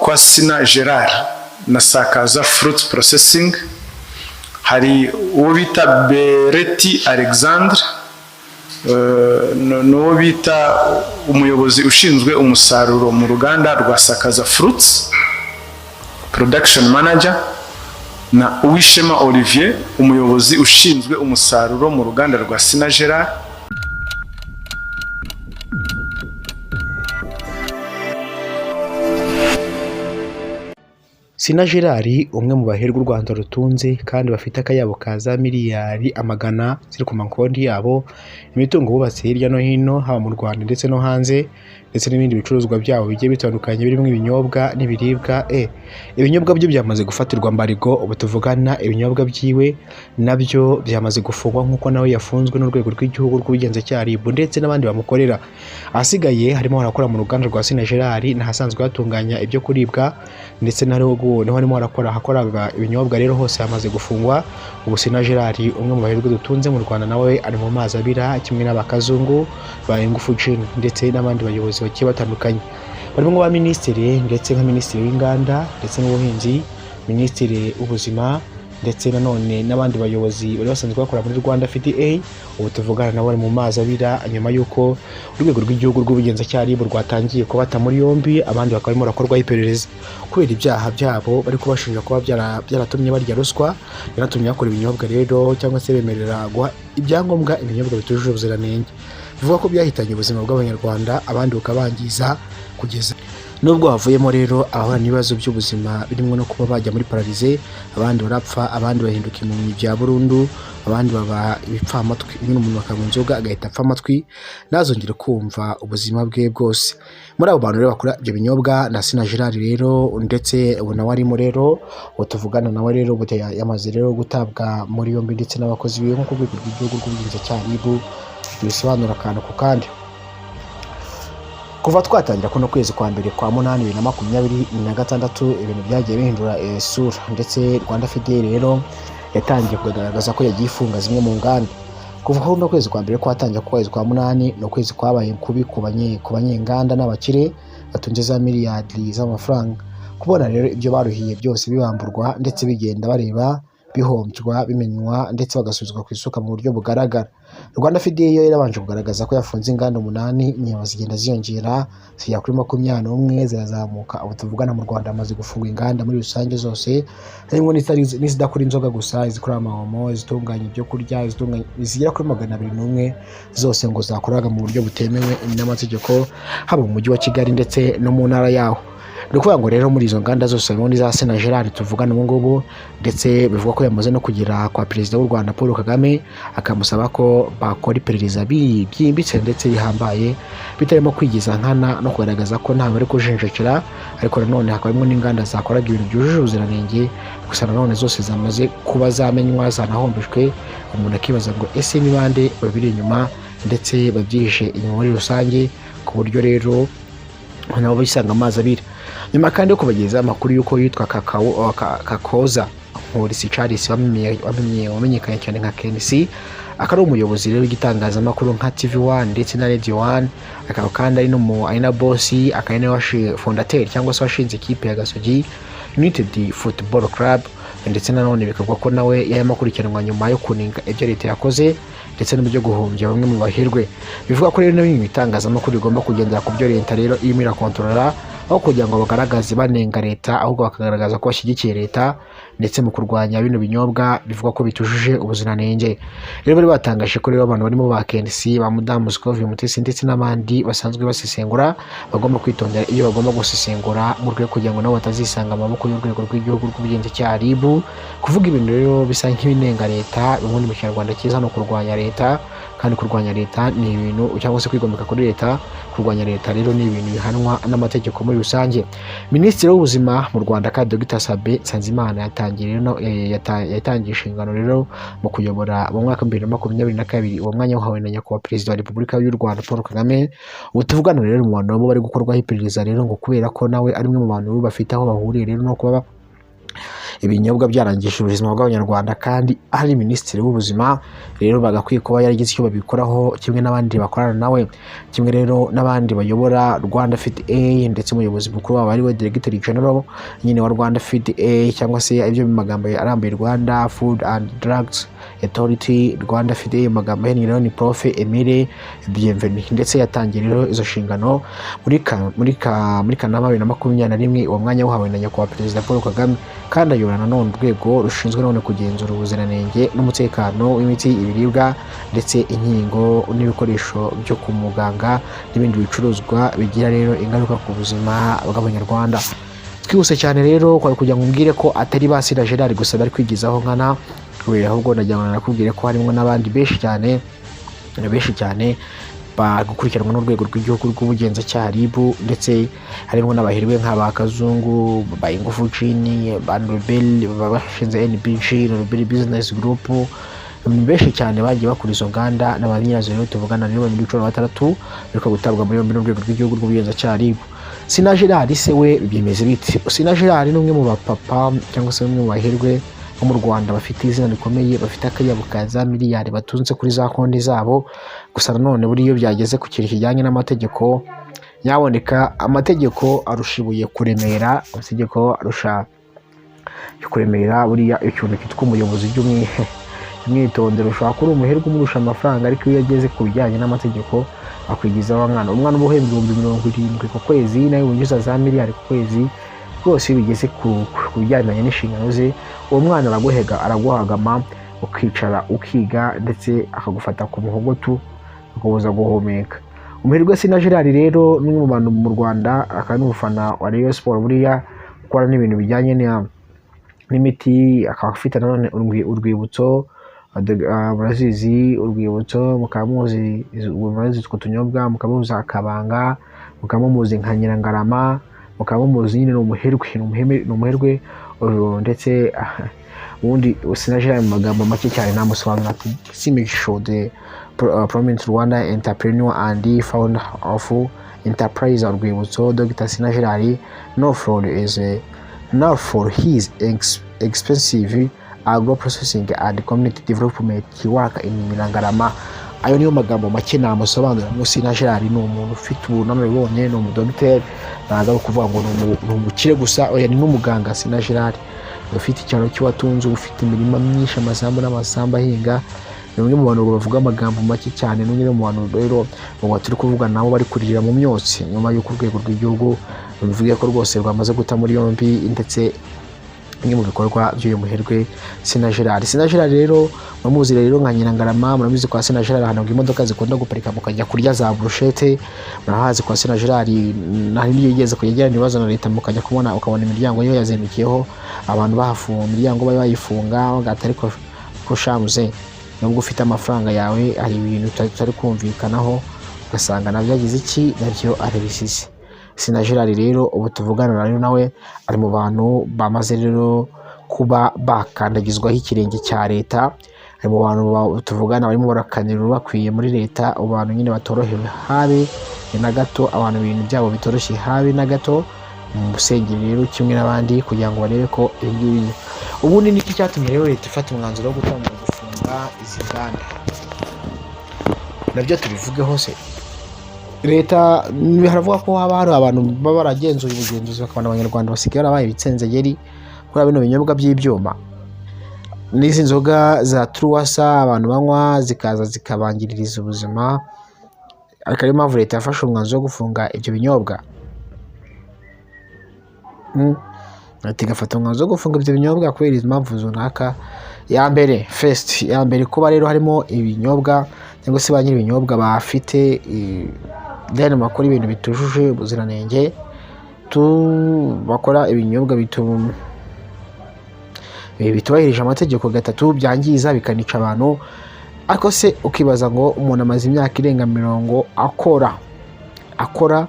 kwa Sina Gerard na Sakaza Fruit Processing. Hari uwo bita Bereti Alexandre, n'uwo bita umuyobozi ushinzwe umusaruro mu ruganda rwa Sakaza Fruits, production manager, na Uwishema Olivier, umuyobozi ushinzwe umusaruro mu ruganda rwa Sina Gerard. Sina Gerard, umwe mu baherwe u Rwanda rutunze kandi bafite akayabo ka za miliyari amagana ziri ku makonti yabo, imitungo bubatse hirya no hino haba mu Rwanda ndetse no hanze, ndetse n'ibindi bicuruzwa byabo bigiye bitandukanye birimo ibinyobwa n'ibiribwa. Ibinyobwa byo byamaze gufatirwa mbarigo, ubu tuvugana ibinyobwa byiwe nabyo byamaze gufungwa nk'uko nawe yafunzwe n'urwego rw'igihugu rw'ubugenzacyaha RIB ndetse n'abandi bamukorera. Ahasigaye harimo harakora mu ruganda rwa Sina Gerard n'ahasanzwe hatunganya ibyo kuribwa, ndetse n'aho niho harimo harakora hakoraga ibinyobwa, rero hose hamaze gufungwa. Ubu Sina Gerard, umwe mu baherwe dutunze mu Rwanda, nawe ari mu mazi abira kimwe n'abakazungu ba Ingufu Gin ndetse n'abandi bayobozi bagiye batandukanye barimo ba minisitiri, ndetse nka minisitiri w'inganda ndetse n'ubuhinzi, minisitiri w'ubuzima, ndetse nanone n'abandi bayobozi bari basanzwe bakora muri Rwanda FDA. Ubu tuvugana nabo bari mu mazi abira nyuma y'uko urwego rw'igihugu rw'ubugenzacyaha RIB rwatangiye kubata muri yombi, abandi bakaba barimo barakorwaho iperereza kubera ibyaha byabo bari kubashinja kuba byaratumye barya ruswa, byaratumye bakora ibinyobwa rero cyangwa se bemerera guha ibyangombwa ibinyobwa bitujuje ubuziranenge, bivuga ko byahitanye ubuzima bw'Abanyarwanda, abandi bukabangiza kugeza nubwo havuyemo rero abahura n'ibibazo by'ubuzima birimo no kuba bajya muri pararize, abandi barapfa, abandi bahinduka impumyi bya burundu, abandi baba ibipfamatwi. Nyine umuntu akanywa inzoga agahita apfa amatwi ntazongere kumva ubuzima bwe bwose. Muri abo bantu rero bakora ibyo binyobwa na Sina Gerard rero, ndetse ubu nawe arimo rero, ubu tuvugana nawe rero yamaze rero gutabwa muri yombi ndetse n'abakozi biwe nk'uko urwego rw'igihugu rw'ubugenzacyaha RIB rubisobanura akantu ku kandi. Kuva twatangira kuno kwezi kwa mbere kwa munani 2026, ibintu byagiye bihindura isura, ndetse Rwanda FDA rero yatangiye kugaragaza ko yagiye ifunga zimwe mu nganda. Kuva kuno kwezi kwa mbere kwatangira ku kwezi kwa munani, ni ukwezi kwabaye kubi ku banyenganda n'abakire batunze za miliyari z'amafaranga. Kubona rero ibyo baruhiye byose bibamburwa ndetse bigenda bareba bihombywa, bimenywa, ndetse bagasubizwa ku isuka mu buryo bugaragara. Rwanda FDA yo yarabanje kugaragaza ko yafunze inganda 8, inyama zigenda ziyongera zigera kuri 21, zirazamuka. Ubu tuvugana mu Rwanda hamaze gufunga inganda muri rusange zose, harimo n'izidakora inzoga gusa, izikora amawomo, izitunganya ibyo kurya, izigera kuri 201 zose ngo zakoraga mu buryo butemewe n'amategeko, haba mu mujyi wa Kigali ndetse no mu ntara yaho. Ni ukuvuga ngo rero muri izo nganda zose harimo n'iza Sina Gerard tuvugana ubu ngubu, ndetse bivugwa ko yamaze no kugera kwa Perezida w'u Rwanda Paul Kagame, akamusaba ko bakora iperereza byimbitse ndetse rihambaye, bitarimo kwigiza nkana no kugaragaza ko ntawe bari kujenjekera, ariko nanone hakaba harimo n'inganda zakoraga ibintu byujuje ubuziranenge, gusa nanone zose zamaze kuba zamenywa zanahombejwe. Umuntu akibaza ngo ese ni bande babiri inyuma ndetse babyihishe inyuma muri rusange, ku buryo rero nabo bisanga amazi abira. Nyuma kandi yo kubagezaho amakuru y'uko yitwa Kakoza Nkurisi Charles wamenyekanye cyane nka KNC, akaba ari umuyobozi rero w'igitangazamakuru nka TV1 ndetse na Radio 1, akaba kandi ari ari na bosi, akaba ari nawe fondateur cyangwa se washinze ikipe ya Gasogi United Football Club, ndetse nanone bikavugwa ko nawe yarimo akurikiranwa nyuma yo kunenga ibyo leta yakoze ndetse n'ibyo guhombya bamwe mu bahirwe. Bivuga ko rero na bimwe mu bitangazamakuru bigomba kugendera ku byo leta rero irimo irakontorora, aho kugira ngo bagaragaze banenga leta, ahubwo bakagaragaza ko bashyigikiye leta ndetse mu kurwanya bino binyobwa bivugwa ko bitujuje ubuziranenge. Rero bari batangaje ko rero abantu barimo ba KNC, ba Mudamu Scovia Mutesi ndetse n'abandi basanzwe basesengura bagomba kwitondera iyo bagomba gusesengura mu rwego kugira ngo nabo batazisanga mu maboko y'urwego rw'igihugu rw'ubugenzacyaha RIB. Kuvuga ibintu rero bisa nk'ibinenga leta, ubundi mu kinyarwanda cyiza ni ukurwanya leta, kandi kurwanya leta ni ibintu cyangwa se kwigomeka kuri leta, kurwanya leta rero ni ibintu bihanwa n'amategeko muri rusange. Minisitiri w'ubuzima mu Rwanda kandi Dr Sabin Nsanzimana yatangiye inshingano rero mu kuyobora mu mwaka wa 2022, uwo mwanya wahawe na Nyakubahwa Perezida wa Repubulika y'u Rwanda Paul Kagame. Ubu tuvugana rero mu bantu nabo bari gukorwaho iperereza rero ngo kubera ko nawe ari umwe mu bantu bafite aho bahuriye rero no kuba ibinyobwa byarangije ubuzima bw'Abanyarwanda kandi ari Minisitiri w'Ubuzima. Rero bagakwiye kuba yaragize icyo babikoraho, kimwe n'abandi bakorana nawe, kimwe rero n'abandi bayobora Rwanda FDA, ndetse umuyobozi mukuru wabo ariwe Director General nyine wa Rwanda FDA, cyangwa se ibyo mu magambo arambuye Rwanda Food and Drugs Authority, Rwanda FDA mu magambo ahinnye rero ni Prof Emile Bienvenu. Ndetse yatangiye rero izo nshingano muri Kanama 2021. Uwo mwanya wuhawe na Nyakubahwa Perezida Paul Kagame. Kandi ayobora nanone urwego rushinzwe none kugenzura ubuziranenge n'umutekano w'imiti, ibiribwa, ndetse inkingo n'ibikoresho byo ku muganga n'ibindi bicuruzwa bigira rero ingaruka ku buzima bw'Abanyarwanda. Twihuse cyane rero, kwari kugira ngo umbwire ko atari ba Sina Gerard gusa bari kwigizaho nkana, ahubwo nagira ngo nakubwire ko harimo n'abandi benshi cyane, benshi cyane gukurikiranwa n'Urwego rw'Igihugu rw'Ubugenzacyaha, RIB, ndetse harimo n'abaherwe nka ba Kazungu, ba Ingufu Gin, ba Norbert bashinze NBG, Norbert Business Group. Ni benshi cyane bagiye bakora izo nganda na ba nyirazo. Rero tuvugana rero muri 16 bariko gutabwa muri yombi n'Urwego rw'Igihugu rw'Ubugenzacyaha, RIB. Sina Gerard se we bimeze bite? Sina Gerard ni umwe mu bapapa cyangwa se umwe mu baherwe bo mu Rwanda bafite izina rikomeye, bafite akayabo ka za miliyari batunze kuri za konti zabo. Gusa nanone buriya iyo byageze ku kintu kijyanye n'amategeko, nyaboneka amategeko arusha ibuye kuremera, amategeko arusha kuremera. Buriya ikintu cyitwa umuyobozi by'umwitondero. Ushobora kuba uri umuherwe umurusha amafaranga, ariko iyo ageze ku bijyanye n'amategeko akwigizaho umwana. Umwana uba uhembwa 70,000 ku kwezi, nawe winjiza za miliyari ku kwezi, rwose iyo bigeze ku bijyanye n'inshingano ze, uwo mwana araguhega, araguhagama, ukicara ukiga, ndetse akagufata ku muhogotu akakubuza guhumeka. Umuherwe Sina Gerard rero ni umwe mu bantu mu Rwanda, akaba n'umufana wa Rayon Sport, buriya ukora n'ibintu bijyanye n'imiti, akaba afite nanone urwibutso. Murazizi urwibutso, mukaba muzi, murazizi utwo tunyobwa, mukaba muzi akabanga, mukaba muzi nka Nyirangarama, mukaba muzi nyine. Ni umuherwe, ni umuherwe. Ndetse ubundi Sina Gerard mu magambo make cyane namusobanura ati: "Distinguished the prominent Rwanda entrepreneur and founder of Enterprise Urwibutso, Dr. Sina Gerard, known for his expensive agro processing and community development work in Nyirangarama." Ayo niyo magambo make namusobanura. Sina Gerard ni umuntu ufite ubunararibonye, ni umudogiteri. Ntabwo ari ukuvuga ngo ni umukire gusa, oya, ni n'umuganga. Sina Gerard ufite icyaro cy'uwatunze, ufite imirima myinshi, amasambu n'amasambu ahinga, ni umwe mu bantu bavuga amagambo make cyane. Ni umwe mu bantu rero ubu turi kuvuga nabo bari kuririra mu myotsi nyuma y'uko urwego rw'igihugu ruvuga ko rwose rwamaze guta muri yombi ndetse bimwe mu bikorwa by'uyu muherwe Sina Gerard. Sina Gerard rero muramuzi rero nka Nyirangarama, muramuzi kwa Sina Gerard ahantu imodoka zikunda guparika mukajya kurya za brochette. Murahazi kwa Sina Gerard, hari n'igihe yigeze kujya ibibazo na leta, mukajya kubona ukabona imiryango yo yazindukiyeho, abantu bahafunga imiryango, bari bayifunga bagahita. Ariko ko shamuze, nubwo ufite amafaranga yawe, hari ibintu tutari kumvikanaho, ugasanga nabyo agize iki, nabyo arabisize. Sina Gerard rero ubu tuvugana rero nawe ari mu bantu bamaze rero kuba bakandagizwaho ikirenge cya leta. Ari mu bantu tuvugana barimo barakanira bakwiye muri leta. Abo bantu nyine batorohewe habe na gato, abantu ibintu byabo bitoroshye habe na gato. Mu musengeri rero kimwe n'abandi kugira ngo barebe ko ibi ngibi. Ubundi niki cyatumye rero leta ifata umwanzuro wo gutangira gufunga izi nganda? Nabyo tubivugeho se. Leta haravuga ko haba hari abantu baba baragenzuye ubugenzuzi, bakabona Abanyarwanda basigaye barabaye ibitsenzegeri kuri bino binyobwa by'ibyuma n'izi nzoga za turuwasa abantu banywa, zikaza zikabangiririza ubuzima, ariko ariyo mpamvu leta yafashe umwanzuro wo gufunga ibyo binyobwa. Leta igafata umwanzuro wo gufunga ibyo binyobwa kubera izi mpamvu runaka. Ya mbere, first, ya mbere, kuba rero harimo ibinyobwa cyangwa se ba nyiri ibinyobwa bafite then bakora ibintu bitujuje ubuziranenge, tu bakora ibinyobwa bitubahirije amategeko. Gatatu, byangiza bikanica abantu. Ariko se ukibaza ngo umuntu amaze imyaka irenga 40 akora,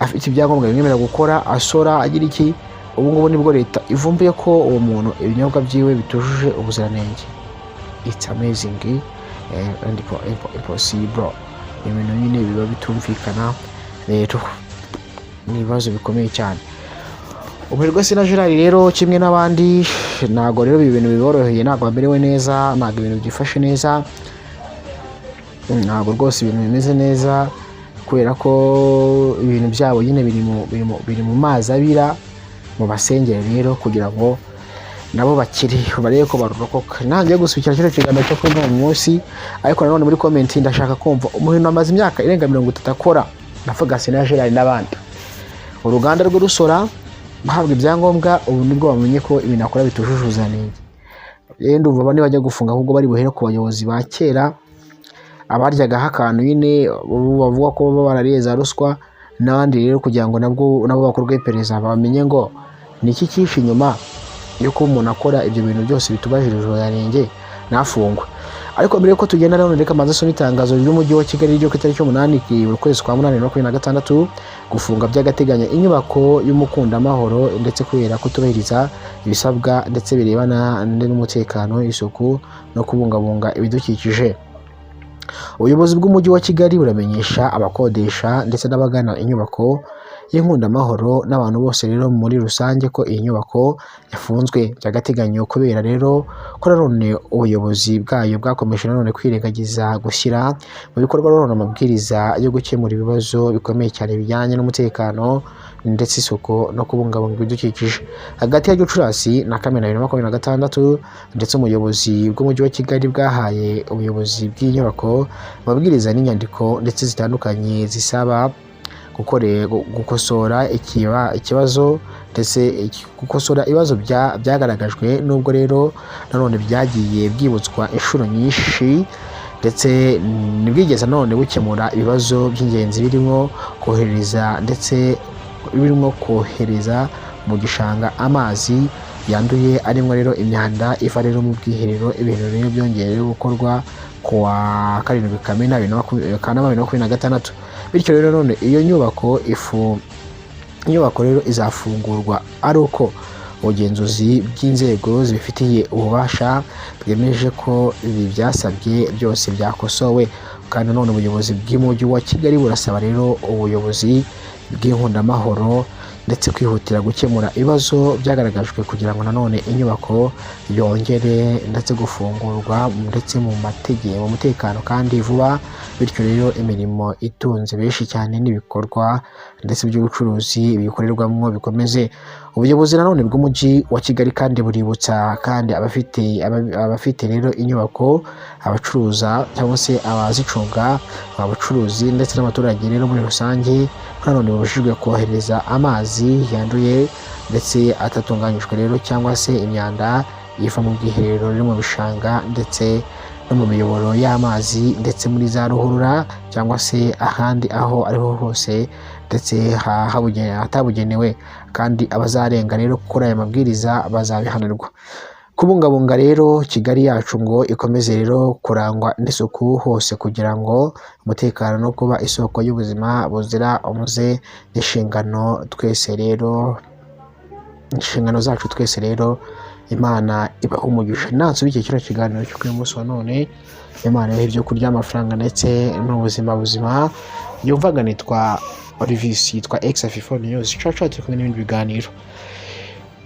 afite ibyangombwa bimwemerera gukora, asora, agira iki, ubu ngubu nibwo leta ivumbuye ko uwo muntu ibinyobwa byiwe bitujuje ubuziranenge? It's amazing and impossible. Ibintu nyine biba bitumvikana. Rero ni ibibazo bikomeye cyane. Umuherwe Sina Gerard rero kimwe n'abandi, ntabwo rero ibi bintu biboroheye, ntabwo bamerewe neza, ntabwo ibintu byifashe neza, ntabwo rwose ibintu bimeze neza, kubera ko ibintu byabo nyine biri mu mazi abira. Mu basengere rero kugira ngo nabo bakire, barebe ko barokoka. Nanjye gusubikira kino kiganiro cyo kuri uno munsi, ariko nanone muri comment ndashaka kumva umuntu amaze imyaka irenga 30 akora, ndavuga Sina Gerard n'abandi, uruganda rwe rusora, bahabwa ibyangombwa, ubu nibwo bamenye ko ibintu akora bitujuje ubuziranenge. Rero ndumva bane bajya gufunga, ahubwo bari buhere ku bayobozi ba kera, abaryagaho akantu nyine, ubu bavuga ko baba barariye za ruswa n'abandi rero, kugira ngo nabwo nabo bakorwe iperereza, bamenye ngo ni iki cyishe inyuma yo kuba umuntu akora ibyo bintu byose bitubahirije ubuziranenge ntafungwe. Ariko mbere yuko tugenda rero, reka mbanze nsome itangazo ry'Umujyi wa Kigali ryo ku itariki 8 ukwezi kwa munani 2026, gufunga by'agateganyo inyubako y'Umukundamahoro ndetse kubera kutubahiriza ibisabwa ndetse birebana n'umutekano, isuku no kubungabunga ibidukikije. Ubuyobozi bw'Umujyi wa Kigali buramenyesha abakodesha ndetse n'abagana inyubako y'Inkundamahoro n'abantu bose rero muri rusange ko iyi nyubako yafunzwe by'agateganyo, kubera rero ko nanone ubuyobozi bwayo bwakomeje nanone kwirengagiza gushyira mu bikorwa nanone amabwiriza yo gukemura ibibazo bikomeye cyane bijyanye n'umutekano ndetse isuku no kubungabunga ibidukikije. Hagati ya Gicurasi na Kamena 2026, ndetse umuyobozi bw'Umujyi wa Kigali bwahaye ubuyobozi bw'inyubako amabwiriza n'inyandiko ndetse zitandukanye zisaba gukosora ikibazo ndetse gukosora ibibazo byagaragajwe. Nubwo rero nanone byagiye byibutswa inshuro nyinshi, ndetse ntibwigeze nanone bukemura ibibazo by'ingenzi birimo kohereza ndetse birimo kohereza mu gishanga amazi yanduye arimo rero imyanda iva rero mu bwiherero. Ibintu rero byongeye rero gukorwa ku wa 7 Kamena Kanama 2026. Bityo rero none iyo nyubako ifu inyubako rero izafungurwa ari uko ubugenzuzi bw'inzego zibifitiye ububasha bwemeje ko ibi byasabye byose byakosowe. Kandi nanone ubuyobozi bw'Umujyi wa Kigali burasaba rero ubuyobozi bw'Inkundamahoro ndetse kwihutira gukemura ibibazo byagaragajwe, kugira ngo nanone inyubako yongere ndetse gufungurwa ndetse mu mategeko, mu mutekano kandi vuba, bityo rero imirimo itunze benshi cyane n'ibikorwa ndetse by'ubucuruzi bikorerwamo bikomeze. Ubuyobozi nanone bw'Umujyi wa Kigali kandi buributsa kandi abafite rero inyubako, abacuruza cyangwa se abazicunga, abacuruzi ndetse n'abaturage rero muri rusange, ko nanone babujijwe kohereza amazi yanduye ndetse atatunganyijwe rero, cyangwa se imyanda iva mu bwiherero riri mu bishanga ndetse no mu miyoboro y'amazi ndetse muri za ruhurura cyangwa se ahandi aho ariho hose ndetse hatabugenewe. Kandi abazarenga rero kuri aya mabwiriza bazabihanirwa. Kubungabunga rero Kigali yacu ngo ikomeze rero kurangwa n'isuku hose, kugira ngo umutekano no kuba isoko y'ubuzima buzira umuze n'inshingano twese rero, inshingano zacu twese rero. Imana ibaha umugisha. Nansubikiye kino kiganiro cyo kuri munsi wa none. Imana ibahe ibyo kurya, amafaranga ndetse n'ubuzima buzima. Yumvaga nitwa Olivis, yitwa X News. Caca turi kumwe n'ibindi biganiro.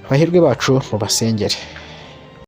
Abahirwe bacu mu basengere.